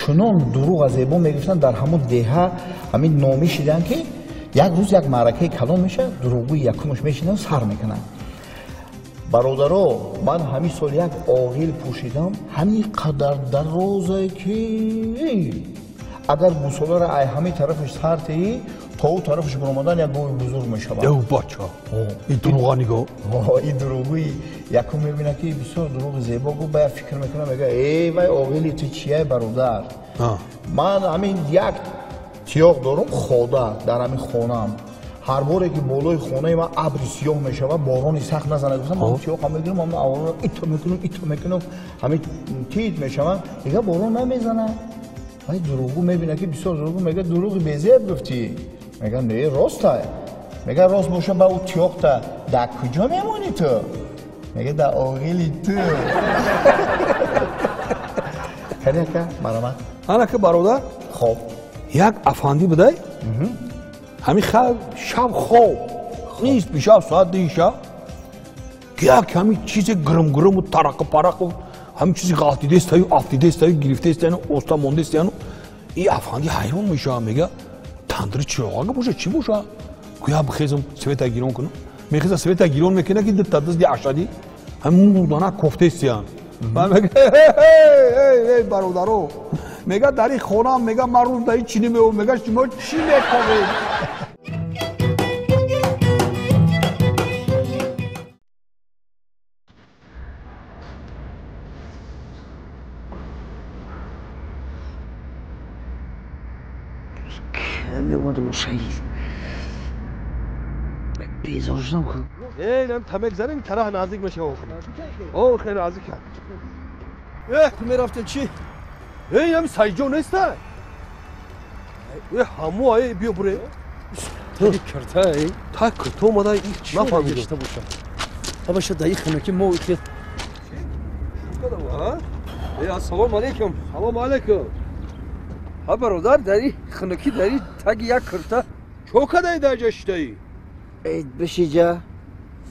Чунон дурӯға зебо мегуфтанд, дар ҳамон деҳа ҳамин номӣ шиданд, ки як рӯз як маъракаи калон мешавад, дурӯғгӯи якумаш мешинанд, сар мекунанд. Бародаро, ман ҳамин сол як оғил пӯшидам, ҳамин қадар дарозе, ки агар гусоларо ай ҳамин тарафаш сар теӣ, то ӯ тарафаш баромадан як гови бузург мешавад. Ё бача, ин дурӯға нигоҳ. Ин дурӯғгӯи якум мебинад, ки бисёр дурӯғи зебо гуфт, ба як фикр мекунад, мегӯяд: эй вай, оғили ту чияй, бародар? Ман ҳамин як тиёқ дорум, хода дар ҳамин хонаам. Ҳар боре ки болои хонаи ман абри сиёҳ мешавад, борони сахт назанад, гуфтам, ман тиёқам мегирам, ҳамин аввалро ито мекунам, ито мекунам, ҳамин тит мешавад, дигар борон намезанад. Вай дурӯғгӯ мебинад, ки бисёр дурӯғгӯ, мегӯяд: дурӯғи безеб гуфтӣ. Мегӯяд: не, роста. Мегӯяд: рост боша, ба ӯ тиёқта дар куҷо мемонӣ ту? Мегӯяд: дар оғили ту. Кани ака, марҳамат. Анака бародар. Хоб. Як афандӣ будай, ҳамин хел шаб хоб нист, бишаб соат 2 шаб, як ҳамин чизе гирим-гириму тарақу-парақу, ҳамин чизи ғалтидестаю, афтидестаю, гирифтестаяну, оста мондестаяну. И афандӣ ҳайрон мешавад, мегӯяд: тандири чироғага боша, чӣ боша? Гӯя бихезам, света гирон кунам. Мехеза, света гирон мекунад, ки дута дизди ашадӣ ҳамин мурдана кофтестиян. Мегӯяд: эй бародаро, мегӯяд, дар ин хонаам, мегӯяд, ман рӯз дар ин чӣ намеёбам, мегӯяд, шумо чӣ мековед? Безор шудам. Эй, нам тамек занем, тараф наздик мешавад. О, хеле наздик. Э, ту мерафтем чӣ? Эй, ҳами Сайҷон неста? Э, ҳамо, эй, биё буре. Таги кирта, эй. Та кирта омада, нафаҳмидам. Гашта бошад. Табаша даи хинаки мо ихе. Эй, ассалому алайкум. Салому алайкум. Ҳа, бародар, дари хинаки, дари таги як кирта. Чо кадаи дар ҷа шидаӣ? Эй, бишиҷа.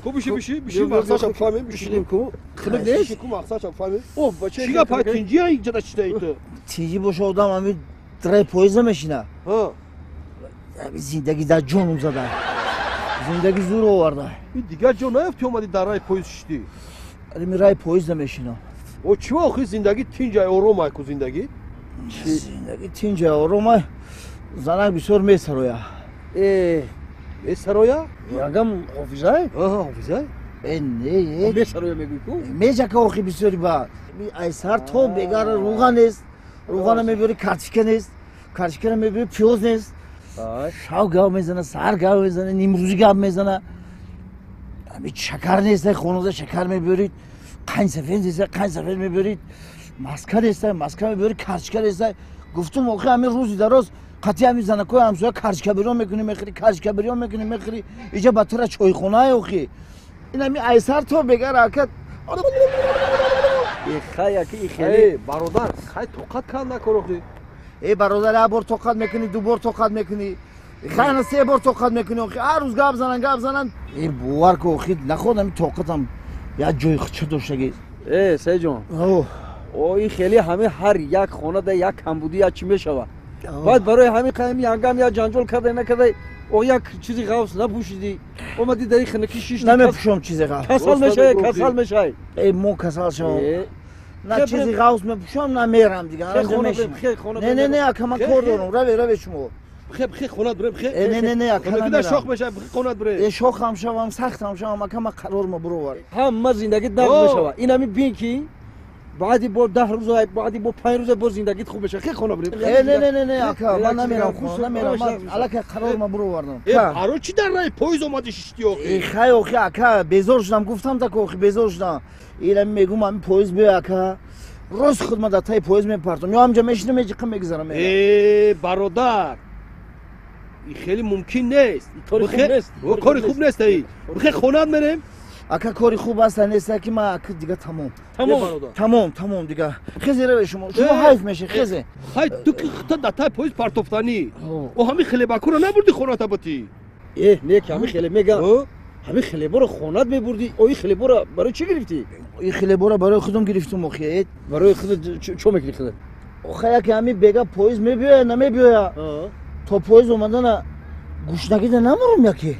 Ку биши, биши, биши, мақсадшам фаҳмем, бишинем ку. Хинак нест? Ку мақсадшам фаҳмем. О, бача, чӣ гап, тинҷи инҷа шидаӣ ту? Тинҷи боша, одам ҳамин драй поезд намешина. Ҳа. Зиндагӣ дар ҷонум зада. Зиндагӣ зур оварда. Ин дигар ҷо наёфтӣ, омадӣ дар рай поезд шиштӣ? Ами рай поезд намешинам. О, чӣ охи зиндагӣ тинҷай оромай ку зиндагӣ? Зиндагӣ тинҷай оромай. Занак бисёр месароя. Э, месароя? Ягам ҳофизай? Аҳа, ҳофизай? Э, не, э. Месароя мегӯӣ ку? Мечака охи бисёри ба. Ай сар то бегара руға нест. Руғана мебиёри, картишка нест. Картишкара мебиёри, пиёз нест. Шав гап мезана, саҳар гап мезана, нимрӯзӣ гап мезана. Ами шакар нест, хонада шакар мебиёрид, қанд сафед нест, қанд сафед мебиёрид, маска нест, маска мебиёрид, картишка нест. Гуфтум охи ҳамин рӯзи дароз қатъи ҳамин занакҳои ҳамсоя картишка бирён мекунӣ, мехӯрӣ, картишка бирён мекунӣ, мехӯрӣ. Иҷа ба тура чойхонае охи. Ин ҳамин айсар то бегар ака. Эй, бародар, хай тоқат канд накор охи. Эй, бародар, як бор тоқат мекунӣ, ду бор тоқат мекунӣ, хай ана се бор тоқат мекунӣ охи. Ҳар рӯз гап занан, гап занан. Эй, бовар ку охи, наход ҳамин тоқатам як ҷои худша доштагӣ. Э, Сайҷон. О, ин хеле ҳамин ҳар як хонада як камбудӣ, як чӣ мешавад. Баъд барои ҳамин қайми янгам як ҷанҷол кардай, накардай, о, як чизи ғафс напӯшидӣ, омадӣ дар ин хинаки шишти. Намепӯшам чизи ғафс. Касал мешавӣ, касал мешавӣ. Эй, мо касал шавам. На чизи ғафс мепӯшам, на мерам дигар. Не, не, не, ака, ман кор дорам. Раве, раве шумо. Бихе, бихе, хонат бире, бихе. Э, не, не, не, ака, намерам. Шох мешавад, бихе, хонат бире. Э, шохам шавам, сахтам шавам, ака, ман қарор ма буровар. Ҳама зиндагит нағз мешавад. Ин ҳамин бин, ки баъди бо 10 рӯза, баъди бо 5 рӯза боз зиндагит хуб мешавад. Хе, хона бирем. Э, не, не, не, не, ака, ман намерам хона, намерам. Ман аллакай қарор ма буровардам. Э, барои чӣ дар раи поезд омадӣ шиштӣ охи? Э, хай охи, ака, безор шудам, гуфтам так охи, безор шудам. Ила мегум, ҳамин поезд биё, ака. Рост худ ман дар таи поезд мепартам. Ё ҳамҷа мешинам, меҷиқам, мегузарам. Э, бародар, ин хеле мумкин нест. Кори хуб нест. Кори хуб нест, эй. Бихе, хонат мерем. Ака, кори хуб аст, нест, ки ман ака дига тамом. Тамом. Тамом, тамом дига. Хезе, раве шумо. Шумо ҳайф меше, хезе. Хай, ту ки хута дар таи поезд партофтанӣ. О, ҳамин хлебакуро набурдӣ хоната ботӣ? Э, не, ки ҳамин хлеб мега. Ҳамин хлеборо хонат мебурдӣ. О, ин хлеборо барои чӣ гирифтӣ? Ин хлеборо барои худам гирифтум охи. Барои худат чо мекунӣ худат? Охе яке ҳами бега поезд мебиёя, намебиёя? То поезд омадана гушнагида намурум яке.